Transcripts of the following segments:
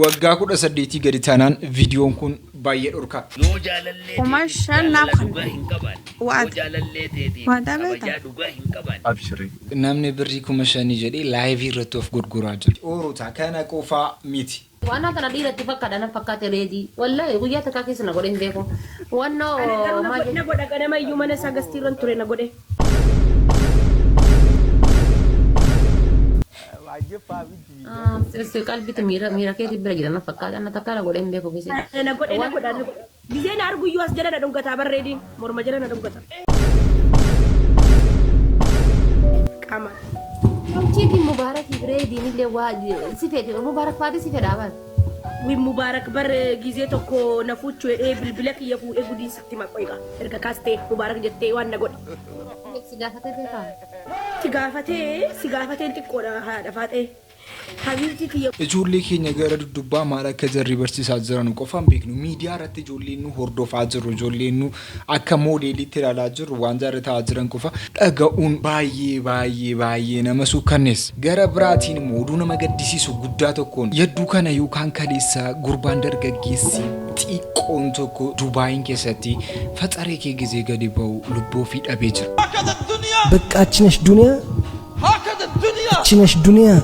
Waggaa 18 gadi taanaan viidiyoon kun baay'ee dhorkaa. Yoo jaalallee Kuma teetiif 5 naaf jaalala kan dhugaa hin qabaanne, yoo Waata. jaalallee teetiif Waadaa beektaa? kabajaa dhugaa hin qabaanne. Abshiri. Namni birrii 5000 jedhee live irratti of gurguraa jira. Oorota kana qofaa miti. Waan kana dhiira itti fakkaadha na fakkaate reedii wallahi guyyaa takkaa keessa na godhe hin beeku wannoo Ana garuu na maal godhe na godha ganama iyyuu mana isaa gastii irran ture na godhe. Qalbitu miira miira keetii bira jira na fakkaata na takkaa na godhe hin beeku gisee. Ana na godhe na godha na godha. Gizee na argu iyyuu as jala na dhungata bar reediin morma jala na dhungata. Qaama. Chiikin Mubaarakii reediin illee waa si fedhe Mubaarak faati si fedhaa bar. Wi Mubaarak bar gizee tokko na fuuchuu jedhee bilbila kiyya fuudhee gudiin sitti maqoiqa. Erga kaastee Mubaarak jettee waan na godhe. Si gaafatee beekaa? Si gaafatee si gaafateen xiqqoodha haadha faaxee. Habiibtii tiyya. Ijoollee keenya gara duddubbaa maal akka jarri barsiisaa jiranu qofa hin beeknu. Miidiyaa irratti ijoolleen nu hordofaa jirru, ijoolleen nu akka moodeeliitti ilaalaa jirru waan jarri ta'aa jiran qofa dhaga'uun baay'ee baay'ee baay'ee nama suukkanneessa. Gara biraatiin immoo oduu nama gaddisiisu guddaa tokkoon yadduu kana yookaan kaleessa gurbaan dargaggeessi xiqqoon tokko Dubaayin keessatti faxaree kee gizee gadi ba'u lubbuu ofii dhabee jira. Bakka achi nesh duniyaa achi nesh duniyaa.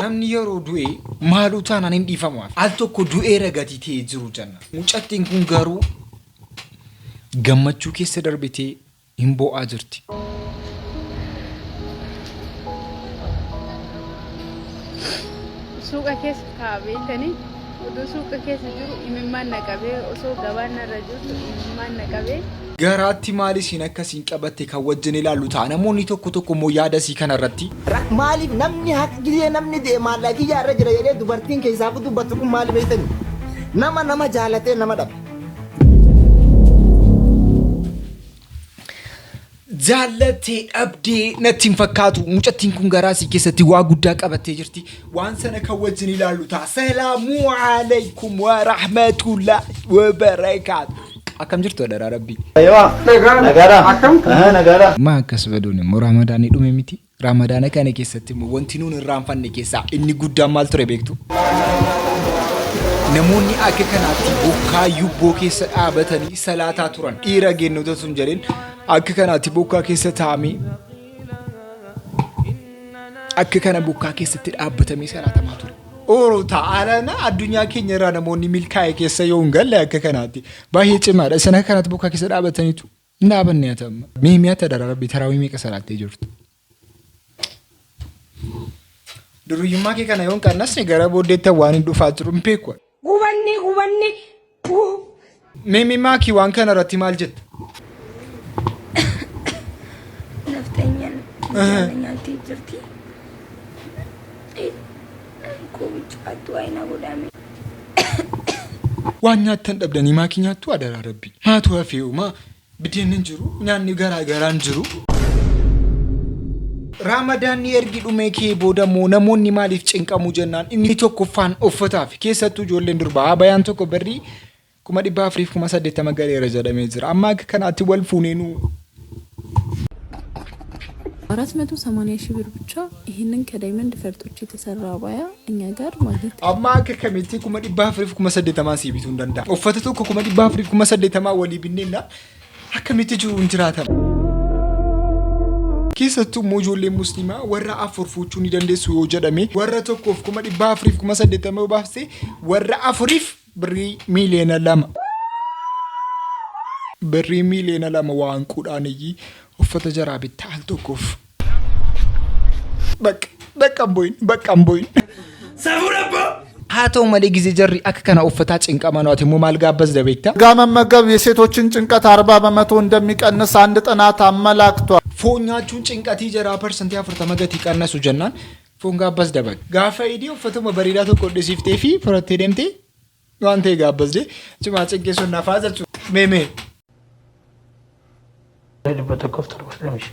Namni yeroo du'e maaluu taanaan hin dhiifamaaf. Al tokko du'eera gatii ta'ee jiru jenna. Mucattiin kun garuu gammachuu keessa darbitee hin boo'aa jirti. Suuqa keessa taa'a beektanii oduu suuqa keessa jiru imimmaan na qabee osoo gabaan narra jirtu imimmaan na qabee. Garaatti maal isiin akka isiin qabatte kan wajjin ilaallu ta'a. Namoonni tokko tokko immoo yaada isii kana irratti. Maaliif namni haqa gizee namni du'e maallaqi kiyya irra jira jedhee dubartiin keessaafuu dubbattu kun maali beektani? Nama nama jaalatee nama dhabe. Jaallattee dhabdee natti hin fakkaatu. Mucattiin kun garaa isii keessatti waa guddaa qabattee jirti. Waan sana kan wajjin ilaallu ta'a. Salaamu alaikum wa rahmatullahi wa barakaatu. Akkam jirtu adaraa rabbii? Nagaadha. Akkam? Nagaadha. Maa akkas baduun immoo Raamadaanii dhume miti. Raamadaana kana keessatti immoo wanti nuun irraanfanne keessaa inni guddaan maal ture beektu? Namoonni akka kanaatti bokkaa yubboo keessa dhaabatanii salaataa turan. Dhiira gennota sun jedheen akka kanaatti bokkaa keessa taa'amee akka kana bokkaa keessatti dhaabbatamee salaatamaa ture. Ooroo ta'aalana addunyaa keenya irraa namoonni milkaa'e keessa yoo hin galle akka kanaatti baay'ee cimaadha. Isin akka kanaatti bokkaa keessa dhaabataniitu Hin dhaabanne ati amma. Mee mee ati adaraa rabbii taraawii meeqa salaattee jirtu? Duruyyummaa kee kana yoon qannasne gara booddeetti waan hin dhufaa jiru hin beeku. Gubanni gubanni. Mee mee maakii waan kana irratti maal jetta? Nafxanyaan jaala nyaattee jirti. Koo bichaattu ayina godhame. Waan nyaattan dhabdanii maakii nyaattuu adaraa rabbii. Maatu hafeewu maa bideenni hin jiru nyaanni garaa garaa hin jiru. Raamadaanni ergi dhumee kee booda immoo namoonni maaliif cinqamu jennaan inni tokkoffaan uffataaf keessattuu ijoolleen durbaa abayaan tokko birrii 480,000 galeera jedhamee jira. Amma akka kanaatti wal fuunee nu 480 ሺህ ብር ብቻ ይህንን ከዳይመንድ ፈርጦች የተሰራ አባያ እኛ ጋር ማግኘት Amma akka kamitti 480,000 sii bituu hin danda'a. Uffata tokko 480,000 walii binneennaan akkamitti jiru hin jiraatama. Keessattuu immoo ijoolleen musliimaa warra afur fuuchuu ni dandeessu yoo jedhame warra tokkoof 480,000 yoo baafte warra afuriif birrii miiliyoona lama. Birrii miiliyoona lama waan qudhaan iyyii uffata jaraa bitta al tokkoof. Bakka bakka hin boo'in bakka hin boo'in. Haa ta'u malee gizee jarri akka kana uffataa cinqaman ati immoo maal gaabbasda beektaa? ስጋ መመገብ የሴቶችን ጭንቀት 40% እንደሚቀንስ አንድ ጥናት አመላክቷል። Foon nyaachuun cinqatii jaraa 40% gatii qannasu jennaan foon gaabbasda bakka. Gaafa idii uffatuma bareedaa tokko hodhisiiftee fi fudhattee deemtee waan ta'e gaabbasdee cimaa cinqii sun nafaa jechuudha. Mee mee. 175.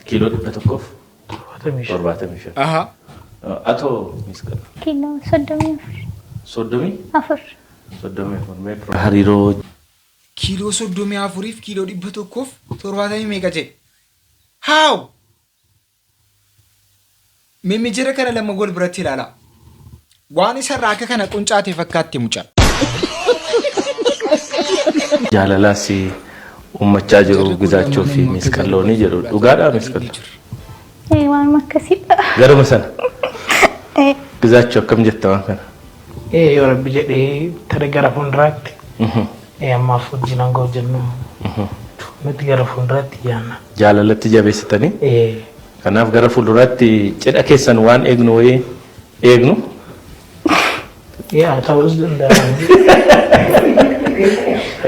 Kiiloo 175. 75. Aha. Atoo miskala. Kiiloo 34. Soddomii? Afur. 34 mee hariiroo Kiiloo 34f kiiloo 170 meeqa jedhe? How? Mee mee jara kana lama wal biratti ilaalaa. Waan isarraa akka kana quncaate fakkaatti mucaan. Jaalalaas ummachaa jiru Jarri kun Gizaachoo lamaan fi immoo akka Misqalloonii jarri jedhu kun dhugaadhaa dhugaa Misqalloo? jiru. Waan akkasiidha. Garuma sana Gizaachoo akkam jetta waan kana? Yoo rabbi jedhee tare gara fuulduraatti ammaaf wajjin hanga hojjennu nuti gara fuulduraatti jaanna. Jaalalatti jabeessitanii kanaaf gara fuulduraatti cidha keessan waan eegnu wayii eegnu. Yaa ta'uus danda'a.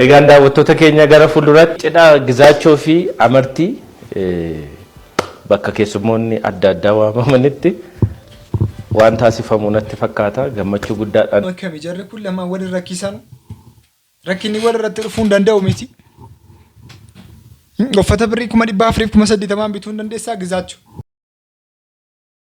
Egaan daawwattoota keenya gara fuulduraatti cidha Gizaachoo fi Amartii bakka keessummoonni adda addaa waamamanitti waan taasifamu natti fakkaata gammachuu guddaadhaan. Akkami jarri kun lamaan wal rakkisan rakkinni wal irratti dhufuu hin danda'u miti. Uffata birrii 480,000 bituu hin dandeessaa Gizaachoo.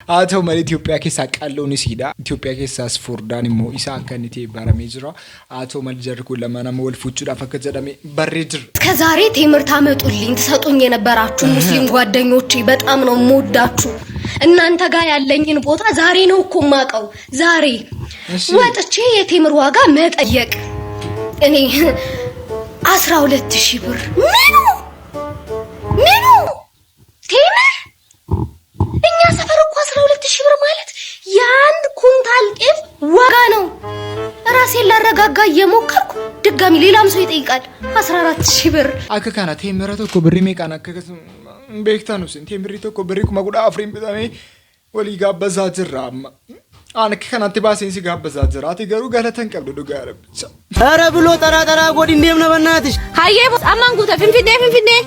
Haa ta'u malee Itoophiyaa keessaa qal'oon isiidha. Itoophiyaa keessaas furdaan immoo isa akka inni ta'e baramee jira. Haa ta'u malee jarri kun lamaan amma wal fuuchuudhaaf akka jedhame barree jira. እስከ ዛሬ ቴምር ታመጡልኝ ትሰጡኝ የነበራችሁ ሙስሊም ጓደኞቼ በጣም ነው የምወዳችሁ። እናንተ ጋር ያለኝን ቦታ ዛሬ ነው እኮ የማውቀው። ዛሬ ወጥቼ የቴምር ዋጋ መጠየቅ እኔ 12,000 ብር ምኑ ምኑ ቴምር እኛ ሰፈር እኮ 12,000 ብር ማለት የአንድ ኩንታል ጤፍ ዋጋ ነው። ራሴን ላረጋጋ እየሞከርኩ ድጋሚ ሌላም ሰው ይጠይቃል 14,000 ብር። Akka kana teemira tokko birrii meeqaan akka beektan isin teemirri tokko birrii 14,000 bitamee walii gaabbasaa jirra amma. Aan akka kanatti baaseen si gaabbasaa jira. Ati garuu galata hin qabdu dhugaa rabbicha. ኧረ ብሎ ጠራ ጠራ ጎዲ እንዴም ነው በእናትሽ Hayyee ammaan guuta Finfinnee Finfinnee.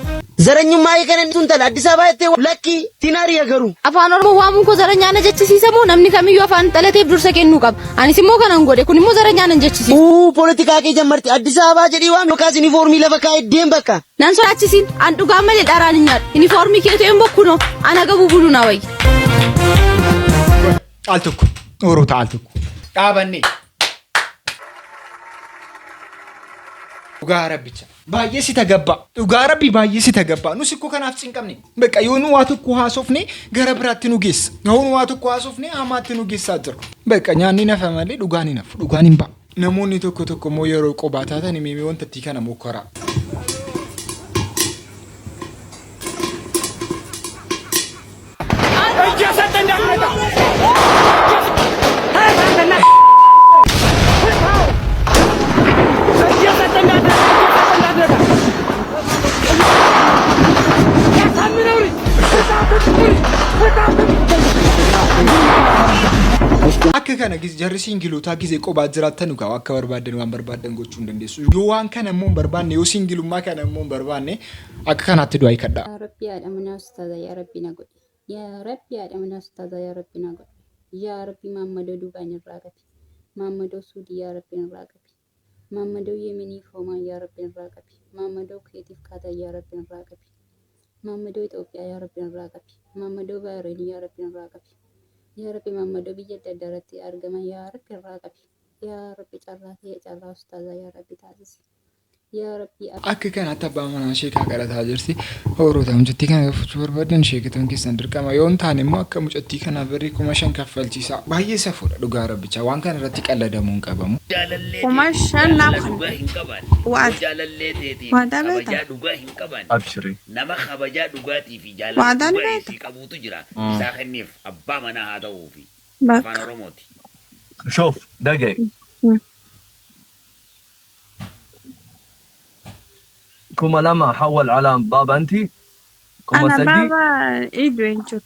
ዘረኙማ የከነን ቱንተል አዲስ አበባ የቴ ለኪ ቲናሪ የገሩ Afaan Oromoo waamuun koo zaranyaa na jechisiisa moo namni kamiyyuu afaan dhalateef dursa kennuu qaba. Anis immoo kanan godhe kun immoo zaranyaa nan jechisiisa. ኡ ፖለቲካ ኬ ጀመርቲ አዲስ አበባ ጀዲ ዋም ዮካስ ዩኒፎርሚ ለፈካ ደም በቃ Nan sodaachisiin an dhugaa malee dharaan hin nyaadhu. Inifoormii keetu hin bokkuno ana gabu bulu na wayya. Al tokko Oroota al tokko dhaabannee. Dhugaa rabbicha baay'ee si tagabbaa dhugaa rabbi baay'ee si tagabbaa nus ikkoo kanaaf cinqabne bakka yoo nu waa tokko haasofne gara biraatti nu geessa yoo nu waa tokko haasofne hamaatti nu geessaa jira bakka nyaanni nafa malee dhugaan hin hafu dhugaan hin ba'a. Namoonni tokko tokko immoo yeroo qobaa taatan himee wanta ittii kana mokkoraa. Akka kana jarri singilotaa gizee qobaa jiraattan dhugaa akka barbaadan waan barbaadan gochuu hin dandeessu. Yoo waan kana immoo hin barbaanne yoo singilummaa kana immoo hin barbaanne akka kanaatti du'aa hiikadhaa. Yaa Rabbi haadha manaa ustaaza yaa Rabbi na godhi. Yaa Rabbi haadha manaa ustaaza yaa Rabbi na godhi. Yaa Rabbi maammadoo Duubaan irraa qabi. Maammadoo Suudii yaa Rabbi irraa qabi. Maammadoo Yemenii Foomaa yaa Rabbi irraa qabi. Maammadoo Kuweetiif Kaataa yaa Rabbi irraa qabi. Maammadoo Itoophiyaa yaa Rabbi irraa qabi. Maammadoo Baahireen yaa Rabbi irraa qabi. Yaa Rabbi maammadoo biyya adda addaa irratti argaman yaa Rabbi irraa qabi. Yaa Rabbi carraa ta'e carraa ustaazaa yaa Rabbi taasisi. Yaa Rabbi Akka kanaatti abbaa manaa ishee kadhataa jirti. Horoota mucattii kana gaafachuu barbaadan sheekitoon keessan dirqama. Yoo hin taane immoo akka mucattii kana birrii 5,000 kaffalchiisa. Baay'ee safuudha dhugaa rabbicha. Waan kana irratti qalladamuu hin qabamu. Jaalallee Kuma teetiif shan jaalala naaf dhugaa hin qabaanne. Waata. Jaalallee teetiif Waadaa beektaa? kabajaa dhugaa hin qabaanne. Abshiri. Nama kabajaa dhugaatii fi jaalala Waadaa ni dhugaa beektaa? isii qabuutu jira. Isaa kenniif abbaa manaa haa ta'uufi. Afaan Bakka. Oromooti. شوف دقيق كما لما حول على بابا انت كما Ana سدي baaba iiduu hin jiru.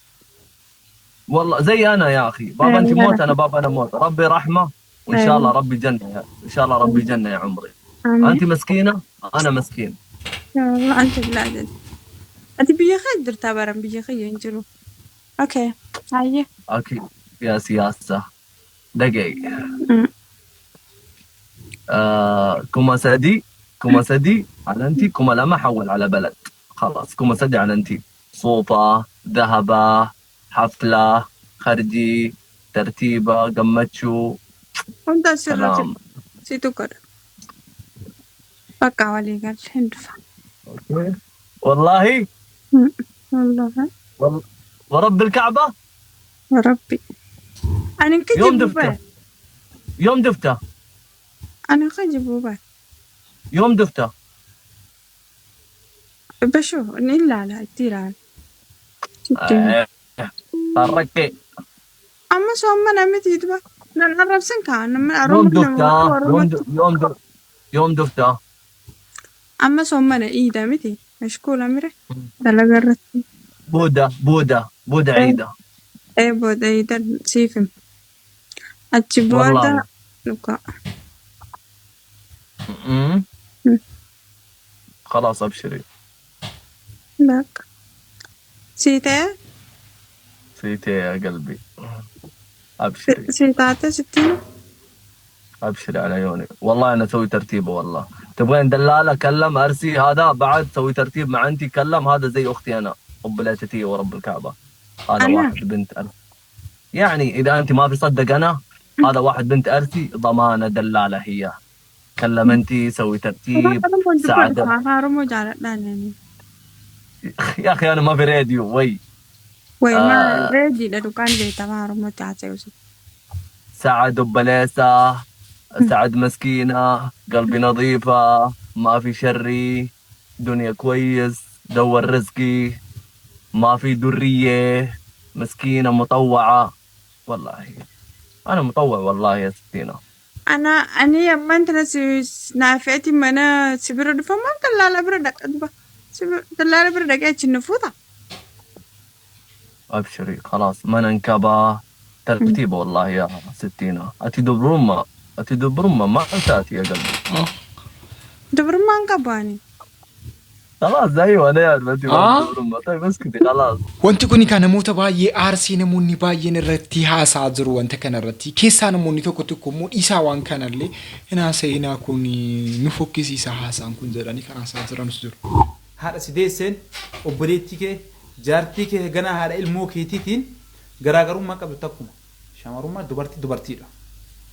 والله زي انا يا اخي بابا انت موت انا بابا انا موت ربي رحمه وان شاء الله ربي جنه ان شاء الله ربي جنه يا عمري. Amiin. انت مسكينه انا مسكين. Wallah anta bilaadhan. Ati biyya kee jirtaa baran biyya kee hin jiru. Okay. Hayyee. اكيد يا سياسه دقيق. كما سدي كما سدي على انت كما لما حول على بلد خلاص كما سدي على انت صوفة ذهبة حفلة خرجي ترتيبة قمتشو. Hunda asirra سلام. situ godha. Bakka walii galle hin dhufa. أوكي. والله Wallahi. ورب الكعبة. Rabbi. Ani hin يوم kijibu دفته bare. يوم دفته. Ana kijibuu bara. يوم دفته. Bashoo ni ilaala itti ilaala. Sitti hima. فرقي. Amma soomana miti duba. Nan arrabsan kaa namni يوم Oromoo nama دفته. يوم Oromootti. يوم يوم دفته. Amma soomana iida miti. Mashkuula mire dalagaa irratti. بودا بودا بودا عيدة. Ee booda iida siif hima. Achi booda والله dhugaa. أمم. خلاص ابشري. Bakka. Sii ta'ee سيتي يا قلبي، ابشري. sii taatee sitti hima. ابشري على عيوني، والله انا اسوي ترتيبه. والله تبغين دلاله كلم ارسي هذا بعد سوي ترتيب مع انتي كلم هذا زي اختي انا قبلتي ورب الكعبه. هذا Ana واحد بنت ارسي، يعني اذا انت ما في صدق انا هذا واحد بنت ارسي ضمانه دلاله هي. كلم انتي سوي Afaan ترتيب Oromoo dubbadhu ساعده. afaan Oromoo jaaladhaan ani. يا اخي انا ما في راديو وي. Wayi ma آه reediidha dhugaan beekta afaan Oromootti haasa'u. سعد بليسة، سعد مسكينة، قلبي نظيفة، ما في شري، دنيا كويس، دور رزقي، ما في درية، مسكينة مطوعة. والله أنا مطوع والله يا ستينة. Ana ani ammaan tana si naafeeti mana si bira dhufa maal dallaala bira dhaqa duba. Dallaala bira dhaqee achi nu fuuta. أبشري خلاص ما ننكبه ترتيبه والله يا ستينة. أتي دبرمة، أتي دبرمة ما تأتي يا قلبي. Dubrummaan qabu ani. خلاص أيوة أنا أعرف أنت ما آه؟ دبرمة. طيب اسكتي خلاص. Wanti kun kan namoota baay'ee aarsee namoonni baay'een irratti haasa'aa jiru wanta kana irratti. Keessaa namoonni tokko tokko immoo dhiisaa waan kanallee hin haasa'inaa kun nu fokkisiisa haasa'aan kun jedhanii kan haasa'aa jiranus jiru. Haadha si deesseen, obboleettii kee, jaartii kee, ganaa haadha ilmoo keetiitiin garaagarummaa qabdu takkuma. Shamarummaa dubartii dubartiidha.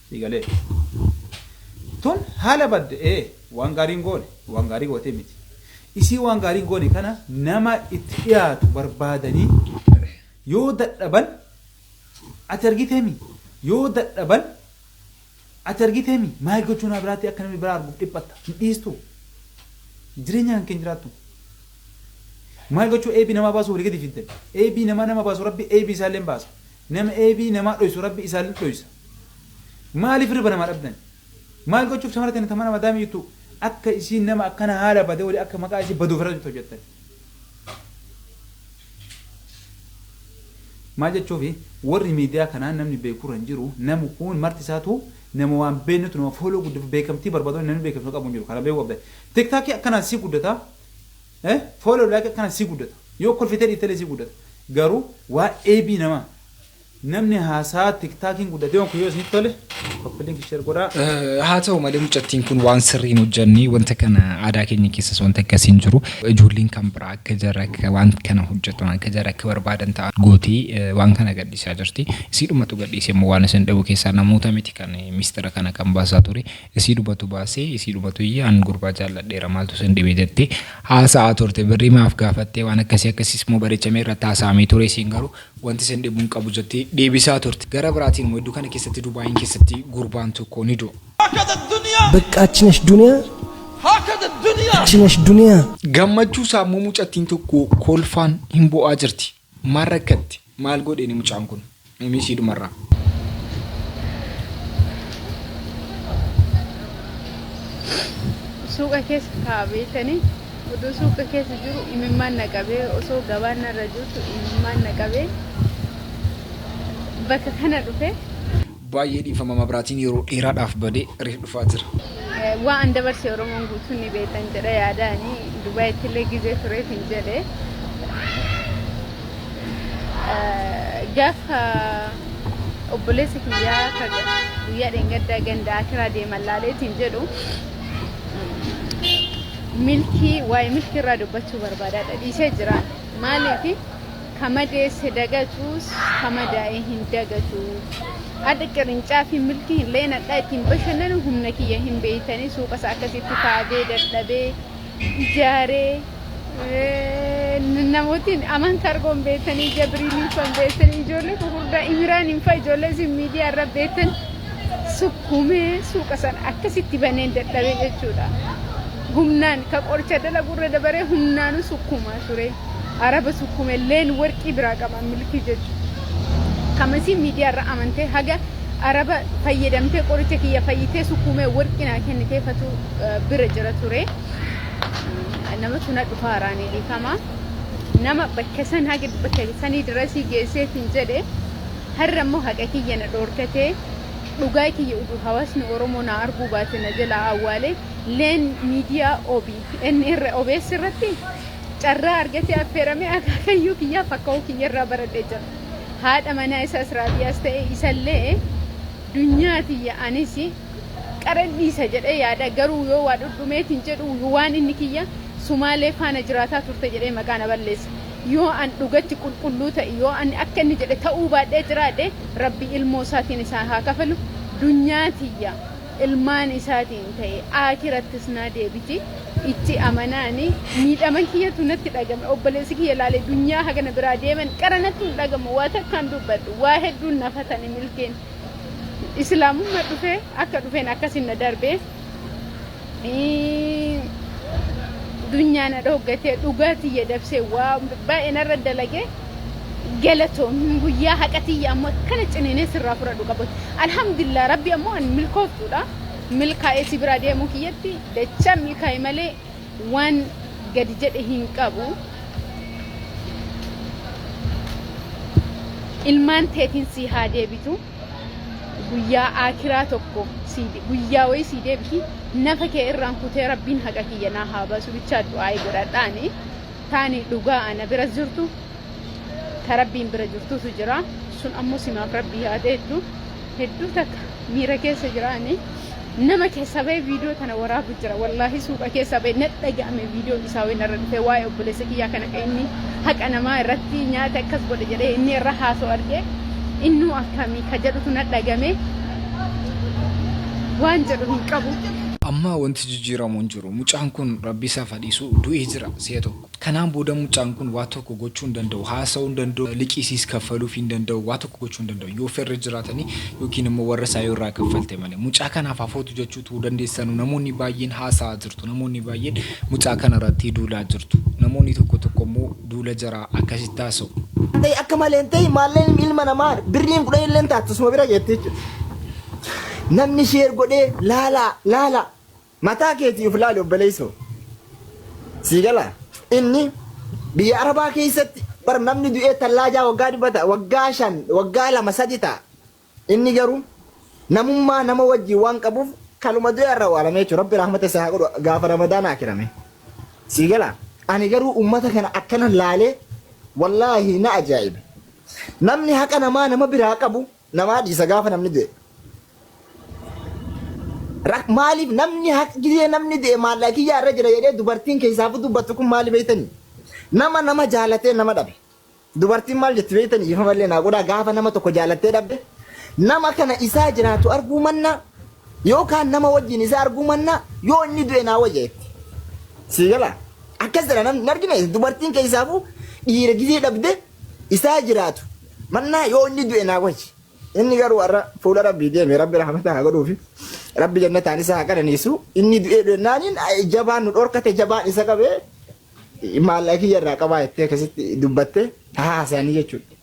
Siigalee. Tun haala badde ee waan gaariin goone waan gaarii gootee miti. Isii waan gaariin goone kana nama itti dhiyaatu barbaadanii yoo dadhaban ati argiteemi, yoo dadhaban ati argiteemi maal gochuu naa biraatti akka namni biraa arguuf dhiphatta hin dhiistu. Jireenya kan keenya jiraattu. Maal gochuu eebii namaa baasu walii gadi fiddan. Eebii namaa nama baasu rabbi eebii isaallee hin baasu. Nama eebii namaa dhoysu rabbi isaallee dhoysa. Maaliif riba namaa dhabdan? Maal gochuuf shamara ta'e tamana madaamii jettu akka isiin nama akkana haala badee walii akka maqaa isii baduuf irra hojjettan. Maal jechuufi warri miidiyaa kanaa namni beeku irra hin jiru, namni kun marti isaatu nama waan beeknutu nama fooloo guddatu beekamtii barbaadu namni beekamtii qabu hin jiru kana beekuu qabda. TikTokii akkanaan si guddata, fooloo like akkanaan si guddata, yoo kolfitee dhiiftelee si guddata, garuu waa eebii namaa namni haasaa TikTokiin guddatee waan kun yoo isinitti tole copy link share godhaa. Haa ta'u malee mucattiin kun waan sirrii hin hojjenne, wanta kana aadaa keenya keessas wanta akkasii hin jiru. Ijoolleen kan biraa akka jara akka waan kana hojjetan akka jara akka barbaadan ta'an gootee waan kana gadhiisaa jirti. Isii dhumatu gadhiise immoo waan isin dhabu keessaa namoota miti kan mistira kana kan baasaa ture. Isii dhumatu baasee isii dhumatu iyyee an gurbaa jaalladheera maaltu isin dhibe jettee haasa'aa turte. Birrii maaf gaafattee waan akkasii akkasiis immoo bareechamee irratti haasa'amee ture, isiin garuu wanti isin dhibu hin qabu jettee deebisaa turte. Gara biraatiin immoo iddoo kana keessatti Dubaayin keessatti gurbaan tokko ni du'a. በቃ እቺ ነሽ ዱንያ፣ እቺ ነሽ ዱንያ። Gammachuu isaa immoo mucattiin tokko kolfaan hin bo'aa jirti. Maal rakkatti? Maal godheeni mucaan kun? Mimii ishii dhumarraa. Suuqa keessa kaa'abeetanii oduu suuqa keessa jiru imimmaan na qabee, osoo gabaan narra jirtu imimmaan na qabee bakka kana dhufe. Baay'ee dhiifama, mabiraatiin yeroo dheeraadhaaf badee reef dhufaa jira. Waan an dabarse Oromoon guutuun ni beektan jedha yaadaani. Dubaayitti illee gizee tureef hin jedhe. Gaafa obboleessa kiyyaa guyyaa dheengaddaa ganda akiraa deeman laaleetiin jedhu milkii waa'ee milkii irraa dubbachuu barbaadaadha dhiisee jira. Maaliif kama deesse dagatuus kama daa'ee hin dagatu. Adda qirincaa fi milkii hin leenadhaa ittiin bashannanu humna kiyya hin beeytanii suuqa isaa akkasitti kaabee dadhabee ijaaree namootiin aman kargoon beektanii jabriiliin fan beektanii ijoollee gurguddaa imiraan hin fa ijoollee isin miidiyaa irra beektan Sukkuumee suuqa sana akkasitti baneen dadhabee jechuudha. Humnaan ka qoricha dalagurra dabaree humnaanuu sukkuumaa ture. Araba sukkuume leen warqii biraa qaba milkii jechuudha. Kamasii miidiyaa irra amantee haga araba fayyadamtee qoricha kiyya fayyitee sukkuumee warqii naa kennitee fatu bira jira ture. Namatu na dhufa haraanii dhiifama. Nama bakka san haga bakka sanii dirasii geesseetiin jedhe har'a immoo haqa kiyya na dhoorkatee dhugaa kiyya utuu hawaasni Oromoo na arguu baate na jalaa awwaale leen miidiyaa OBN irra OBS irratti carraa argatee affeeramee akaakayyuu kiyyaaf akka'uu kiyya irraa baradhee jira. Haadha manaa isaas Raabiyaas ta'e isallee dunyaa tiyya anis qaran dhiisa jedhee yaada garuu yoo waa dhudhumeetiin jedhu waan inni kiyya Sumaalee faana jiraataa turte jedhee maqaa na balleessa. Yoo an dhugatti qulqulluu ta'e yoo ani akka inni jedhe ta'uu baadhee jiraadhe Rabbi ilmoo isaatiin isaan haa kafalu dunyaa tiyya ilmaan isaatiin ta'e aakirattis naa deebiti itti amanaani miidhama kiyyatu natti dhagame obboleessi kiyya laale dunyaa hagana biraa deeman qara natti hin dhagamu waa takkaan dubbadhu waa hedduun nafatani milkiin islaamumma dhufe akka dhufeen akkasin na darbe dunyaa na dhooggatee dhugaa tiyya dabsee waa baay'ee narra dalage galatoom guyyaa haqa tiyya ammoo akkana ciniinee sirraa fudhadhu qabu alhamdulillah rabbi ammoo an milkooftuudha milkaa'ee si biraa deemuu kiyyatti dachaa milkaa'e malee waan gadi jedhe hin qabu. Ilmaan teetiin sii haa deebitu. Guyyaa aakiraa tokko sii guyyaa wayii sii deebiti nafa kee irraan kutee rabbiin haqa kiyya naa haa baasu bichaa du'aa'ii godhadhaani taani dhugaa ana bira jirtu ta rabbiin bira jirtutu jira sun ammoo simaaf rabbii haa teettu hedduu takka miira keessa jiraani nama keessa ba'ee viidiyoo tana waraabu jira wallaahi suuqa keessa ba'e na dhaga'ame viidiyoo isaa wayii narra dhufee waa'ee obboleessa kiyyaa kana kan inni haqa namaa irratti nyaata akkas godhe jedhee inni irra haasa'u argee innuu akkamii ka jedhutu na dhagame waan jedhu hin qabu. Amma wanti jijjiiramu hin jiru. Mucaan kun Rabbi isaaf haa dhiisu du'ee jira si'a tokko. Kanaan booda mucaan kun waa tokko gochuu hin danda'u, haasa'uu hin danda'u, liqiisiis kaffaluufii hin danda'u, waa tokko gochuu hin danda'u. Yoo firri jiraatanii yookiin immoo warra isaa yoo irraa kaffalte malee. Mucaa kanaaf hafootu jechuu tuu dandeessanu namoonni baay'een haasa'aa jirtu. Namoonni baay'een mucaa kana irratti duulaa jirtu. Namoonni tokko tokko immoo duula jaraa akkasitti haasa'u. Ta'e akka malee hin ta'in maalleen ilma namaa birriin 10 illee hin taatu suma bira geetti jechuudha. Namni share godhee laalaa laalaa Mataa keetii uf laali obboleessoo. Sii galaa? Inni biyya Arabaa keessatti bar namni du'ee tallaajaa waggaa 100 ta'a, waggaa 5, waggaa 2, 3 ta'a. Inni garuu namummaa nama wajjin waan qabuuf kaluma du'e irra awwaalame jechuudha. Rabbi rahmata isaa haa godhu gaafa Ramadaana akirame. Sii galaa? Ani garuu ummata kana akkana laalee wallaahi na ajaa'ibe. Namni haqa namaa nama biraa qabu namaa dhiisa gaafa namni du'e. Rak maaliif namni haq gizee namni du'e maallaqa kiyyaa irra jira jedhee dubartiin keessaafuu dubbattu kun maali beektanii? Nama nama jaalatee nama dhabe. Dubartiin maal jetti beektanii? Ifa mallee naa godhaa gaafa nama tokko jaalattee dhabde nama kana isaa jiraatu arguu mannaa yookaan nama wajjin isaa arguu mannaa yoo inni du'e naa wayya jetti. Sii galaa? Akkas jedha namni hin argine dubartiin keessaafuu dhiira gizee dhabde isaa jiraatu mannaa yoo inni du'e naa wayya. Inni garuu har'a fuula Rabbii deeme Rabbi rahmata haa godhuufi Rabbi jannataan isa haa qananiisu inni du'ee jennaaniin jabaan nu dhorkate jabaan isa qabee maallaqa kiyya irraa qabaa jettee akkasitti dubbatte haasa'anii jechuudha.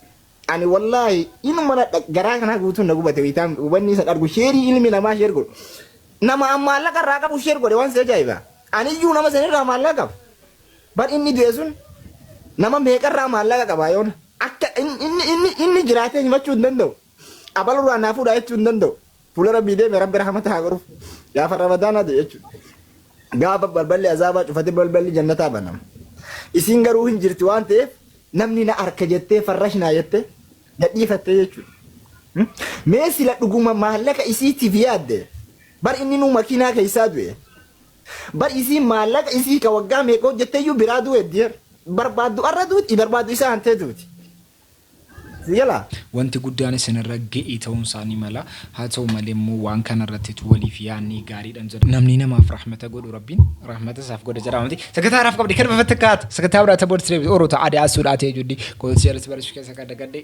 Ani wallaahi inuma na garaa kanaa guutuun na gubate wiitaan wanni isa argu sheerii ilmi namaa sheer godhu. Nama an maallaqa irraa qabu sheer godhe waan si ajaa'iba. Aniyyuu nama sanirraa maallaqa qaba. Bar inni du'e sun nama meeqarraa maallaqa qaba yoona. Akka inni inni inni jiraatee himachuu hin danda'u. Abalurraa naa fuudhaa jechuu hin danda'u. Fuula Rabbii deeme Rabbi rahmata haa godhuuf. Gaafa Ramadaanaa du'e jechuudha. Gaafa balballi azaabaa cufate balballi jannataa banama. Isiin garuu hin jirti waan ta'eef namni na arka jettee farrashnaa jette gadhiifatte jechuudha. Mee sila dhuguma maallaqa isiitiif yaadde bar inni nuu makiinaa keessaa du'e. Bar isiin maallaqa isii ka waggaa meeqa hojjetteyyuu biraa du'u heddi. Barbaaddu arra duuti, barbaaddu isa aantee duuti. Si galaa? Wanti guddaan isinirra ga'e ta'uun isaa ni mala. Haa ta'u malee immoo waan kana irrattitu waliif yaadnee gaariidhan jedha. Namni namaaf rahmata godhu Rabbiin rahmata isaaf godha jedhama miti. Sagantaa haraaf qabdi kan fakkaata. Sagantaa biraa ta booda oro ta adaa suudhaa ta'e juddi. Koolsi jalatti barachuu keessa kan dagadhe.